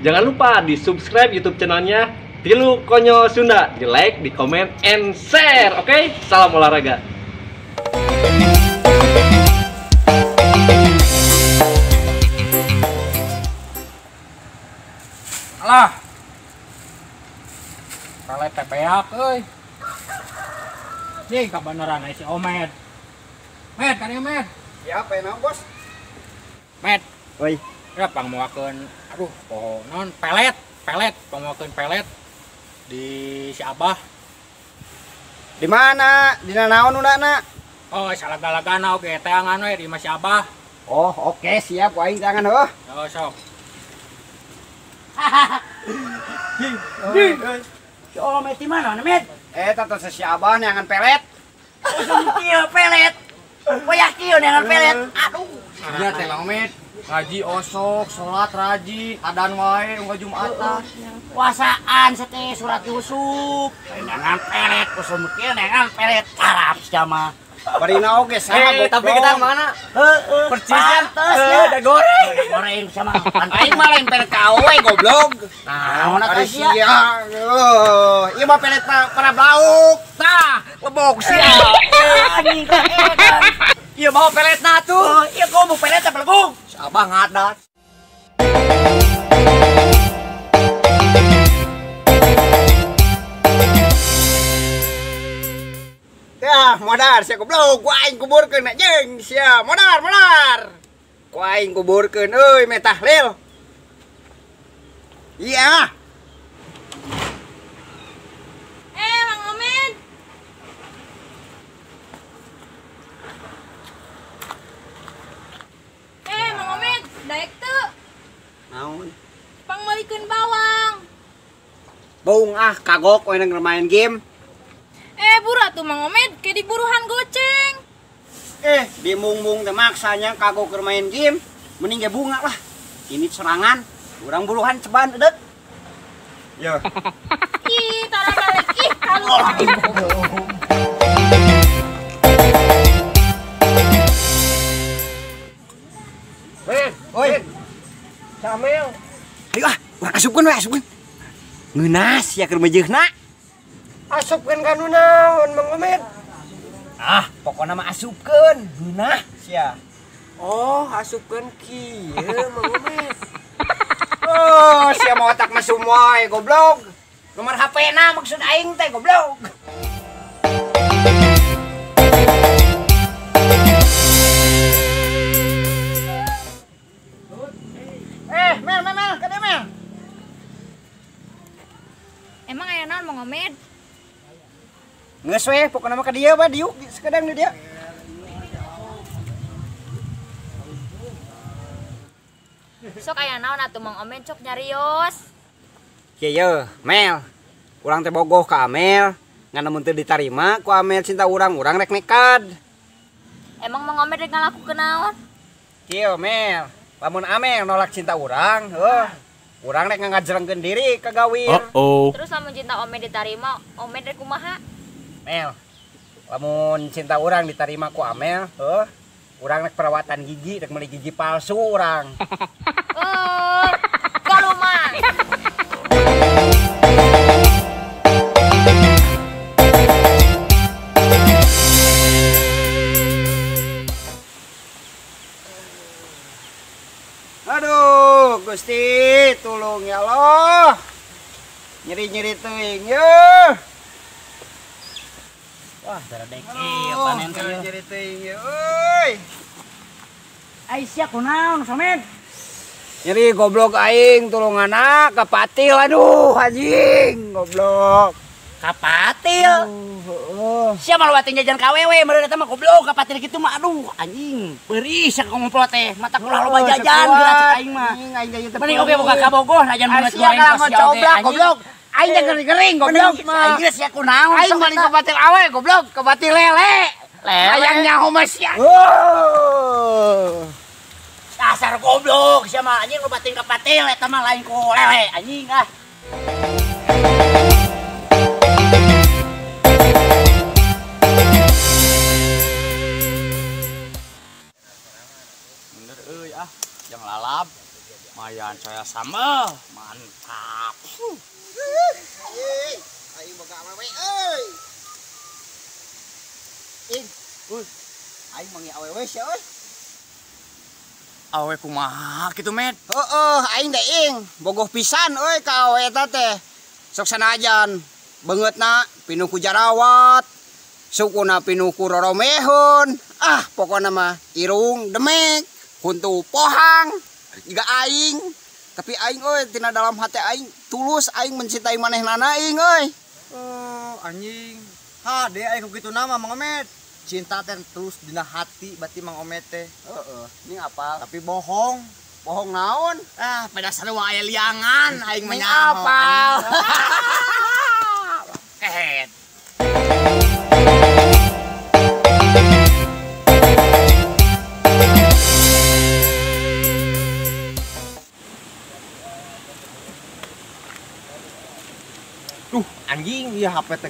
Jangan lupa di subscribe YouTube channelnya Tilu Konyol Sunda, di like, di komen, and share. Oke, salam olahraga. Alah, pelet tepeak, euy. Nih kabeneran si Omed. Med, kan Med? Ya, apa yang bos? Med. Oi. Ya pangmuakeun, aduh, poho non pelet, pelet, pangmuakeun pelet di si Abah. Di mana? Di naon undana? Oh, salaga-lagana oge teangan we di si Abah. Oh, oke, siap ku aing teangan heuh. Oh, sok. Si Omed di mana, Med? Tata si Abah neangan pelet. Usum kieu pelet. Koyak kieu neangan pelet. Aduh. Nya teh Mang Med. Ngaji osok, sholat rajin, adan wae unggal Jumatan. Puasaan sete surat Yusuf. Neangan pelet, usum kieu neangan pelet tarap sia mah. Barina oge saha tapi kita mana? Heeh. Percisnya pantes ya. Da goreng. Goreng sama. Aing mah lain pelet ka awe goblok. Nah, ari sia. Heuh, ieu mah pelet para blauk. Tah, lebok sia. Anjing ka edan. Ieu bawa peletna tuh. Ieu komo pelet teh belegug. Si Abah ngadat. Ya, modar sia goblok, ku aing kuburkeun jeung sia. Modar, modar. Ku aing kuburkeun euy meh tahlil. Iya. Mang Omed. Mang Omed, daek teu? Naon? Pangmeulikeun bawang. Baung ah kagok we nang main game. Buru atuh Mang Omed, kayak diburuhan goceng. Dimung-mung teh maksanya kagok keur main game, mending ge bunga lah. Ini serangan, urang buruhan ceban edeut. Yo. Ih, tara balik ih, halus. Oi. Samel. Ayo ah, urang asupkeun we, asupkeun. Ngeunas ya keur meujeuhna. Asupkeun ka nu naon Mang Omed? Ah, pokona mah asupkeun, ngeunah sia. Oh, asupkeun kieu Mang Omed. Oh, sia mah otak mah sumoy goblok. Nomor HP-na maksud aing teh goblok. Mel, Mel, Mel, ka dieu Mel. Emang aya naon Mang Omed? Geus we, pokona mah ka dieu bae diuk sekedang di dieu. Sok aya naon atuh Mang Omed sok nyarios. Kieu, Mel. Urang teh bogoh ka Amel, ngan mun teu ditarima ku Amel cinta urang, urang rek nekad. Emang Mang Omed rek ngalakukeun naon? Kieu, Mel. Lamun Amel nolak cinta urang, heuh. Urang rek ngajrengkeun diri ka gawir. Terus lamun cinta Omed ditarima, Omed rek kumaha? Mel, lamun cinta urang ditarima ku Amel, heuh, urang rek perawatan gigi, rek meuli gigi palsu urang. Galuman. Aduh, Gusti, tulung ya Allah. Nyeri-nyeri teuing yeuh. Wah, daradek ieu panen teh. Nyeri teuing yeuh euy. Ai sia kunaon, Somed? Nyeri goblok aing tulunganna ka patil aduh anjing goblok. Ka patil. Sia mah luatin jajan ka awewe meureun eta mah goblok ka patil kitu mah aduh anjing. Peurih sia ngumpul teh mata kulah loba jajan geura cek aing mah. Mending oge boga kabogoh najan beungeut goreng ka sia oge goblok. Aing teh gering-gering goblok. Aing geus sia kunaon. Aing mah ka patil awe goblok, ka patil lele. Hayang nyaho mah sia. Dasar goblok sia mah anjing lobatin ka patil eta mah lain ku lele anjing ah. Bener euy ah, jangan lalap. Mayan saya sambal, mantap. Aing boga awewe euy. Ing, aing mangi awewe sia euy. Awewe kumaha kitu, Med? Heeh, aing teh ing bogoh pisan euy ka awewe eta teh. Sok sanajan beungeutna pinuh ku jarawat, sukuna pinuh ku roromehun. Ah, pokona mah irung demek, huntu pohang. Jiga aing, tapi aing euy tina dalam hati aing tulus aing mencintai manehnana aing euy. Oh, anjing. Hade aing ku kitu nama Mang Omet. Cinta teh tulus dina hati berarti Mang Omet teh. Heeh, ning apal? Tapi bohong. Bohong naon? Ah, pada sarua aya liangan aing mah Ning apal. Kehet. Duh, anjing ya HP teh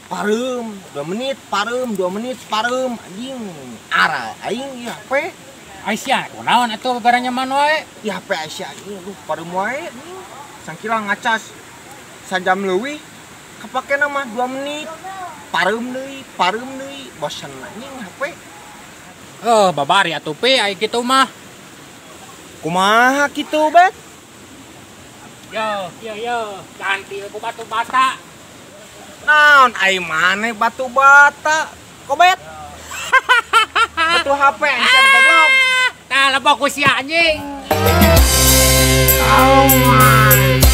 pareum 2 menit, pareum 2 menit, pareum anjing. Aral aing ieu HP. Aisyah, kunaon atuh barang nyaman wae? Ieu HP Aisyah anjing, aduh pareum wae anjing. Sangkila ngacas sajam leuwih kapakena mah 2 menit. Pareum deui, bosen anjing HP. Eh, babari atuh pi ai kitu mah. Kumaha kitu, Bet? Yo, yo, yo, ganti ku batu bata. Naon ai maneh batu bata? Kobet. Batu HP anjing goblok. Tah lebok ku sia anjing. Oh my.